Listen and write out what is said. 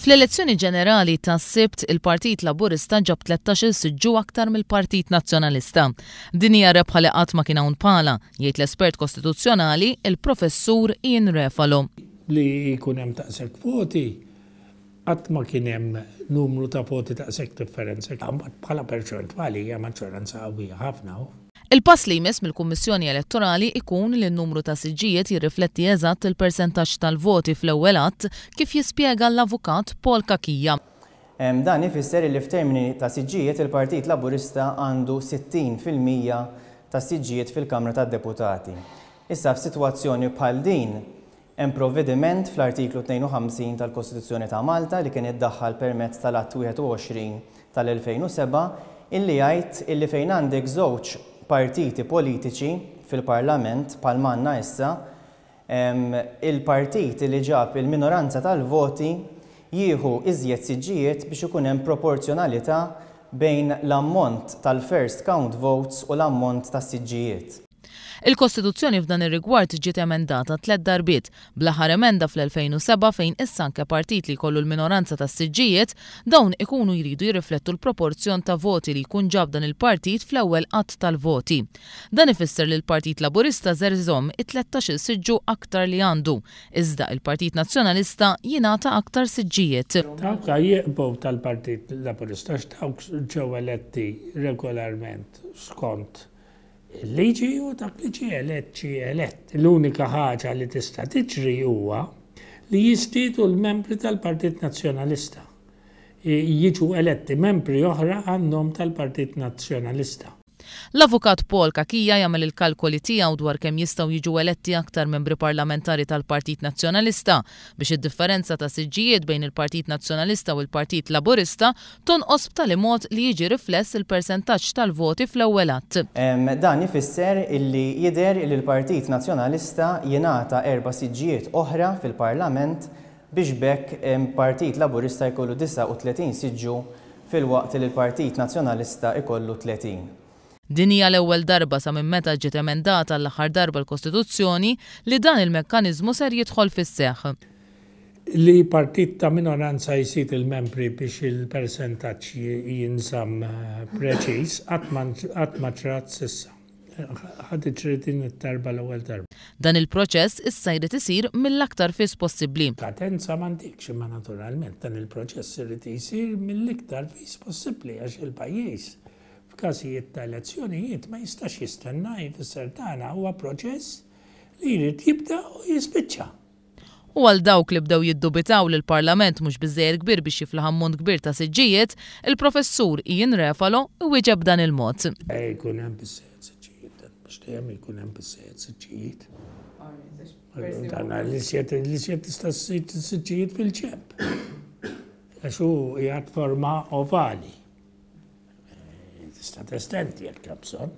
Fl-elezzjoni ġenerali tas-Sibt, il-Partit Laburista ġab 13-il siġġu aktar mill-Partit Nazzjonalista. Din hija rebħa li qatt ma kien hawn bħalha, jgħid l-espert kostituzzjonali, il-Professur Ian Refalo. Li jkun hemm daqshekk voti, qatt ma kien hemm numru ta' voti daqshekk differenza. Bħala perċentwali hija maġġoranza qawwija ħafna. Il-pass li jmiss mill-Kummissjoni Elettorali ikun li n-numru ta' siġġijiet jirrifletti eżatt il-persentaġġ tal-voti fl-ewwel għadd, kif jispjega l-Avukat Paul Cachia. Dan ifisser illi f'termini ta' siġġijiet il-Partit Laburista għandu 60% tas-siġġijiet fil-Kamra tad-Deputati. Issa f'sitwazzjoni bħal din, Hemm provvediment fl-Artiklu 52 tal-Kostituzzjoni ta' Malta li kien iddaħħal permezz tal-Att 21 tal-2007 illi jgħid illi fejn għandek żewġ partiti politiċi fil-Parlament bħalma għandna issa, il-partit li ġab il-minoranza tal-voti jieħu iżjed siġġijiet biex ikun hemm proporzjonalità bejn l-ammont tal-first count votes u l-ammont tas-siġġijiet. Il-Kostituzzjoni f'dan ir-rigward ġiet emendata tlett darbiet, bl-aħħar emenda fl-2007 fejn issa anke partit li jkollu l-minoranza tas-siġġijiet, dawn ikunu jridu jirriflettu l-proporzjon ta' voti li jkun ġab dan il-partit fl-ewwel għadd tal-voti. Dan ifisser li l-Partit Laburista ser iżomm it-tlettax-il siġġu aktar li għandu, iżda il-Partit Nazzjonalista jingħata aktar siġġijiet. Dawk jieqbu tal-Partit Laburista għax dawk ġew eletti regolarment skont Il-liġi u dak li ġie elett ġie elett. L-unika ħaġa li tista' tiġri huwa li jiżdiedu l-membri tal-Partit Nazzjonalista. Jiġu eletti membri oħra għan-nom tal-Partit Nazzjonalista. L-Avukat Paul Cachia jagħmel il-kalkoli tiegħu dwar kemm jistgħu jiġu eletti aktar membri parlamentari tal-Partit Nazzjonalista biex id-differenza ta' siġġijiet bejn il-Partit Nazzjonalista u l-Partit Laburista tonqos b'tali mod li jiġi rifless il-persentaġġ tal-voti fl-ewwel għadd. Dan ifisser illi jidher illi l-Partit Nazzjonalista jingħata erba' siġġijiet oħra fil-Parlament biex b'hekk il-Partit Laburista jkollu 39 siġġu filwaqt li l-Partit Nazzjonalista jkollu 30. Din hija l-ewwel darba sa minn meta ġiet emendata għall-aħħar darba l-Kostituzzjoni li dan il-mekkaniżmu ser jidħol fis-seħħ. Li partit ta' minoranza jżid il-membri biex il-persentaġġ jinżamm preċiż qatt ma ġrat s'issa. Ħa tiġri din id-darba l-ewwel darba. Dan il-proċess issa jrid isir mill-aktar fis possibbli. Kadenza m'għandikx imma naturalment dan il-proċess irid isir mill-iktar fis possibbli għax il-pajjiż F'każijiet ta' elezzjonijiet ma jistax jistenna jfisser dan huwa proċess li jrid jibda u jispiċċa. U għal dawk li bdew jiddubitaw li l-Parlament mhux biżżejjed kbir biex jiflaħ ammont kbir ta' siġġijiet, il-Professur Ian Refalo iwieġeb b'dan il-mod. Jkun hemm biżżejjed siġġijiet, dan mhux dejjem ikun hemm biżżejjed siġġijiet. Dan l-iżjed l-iżjed tista' ssib siġġijiet fil-ġenb. Għax hu qiegħed forma ovali. Tista' testendi jekk hemm bżonn.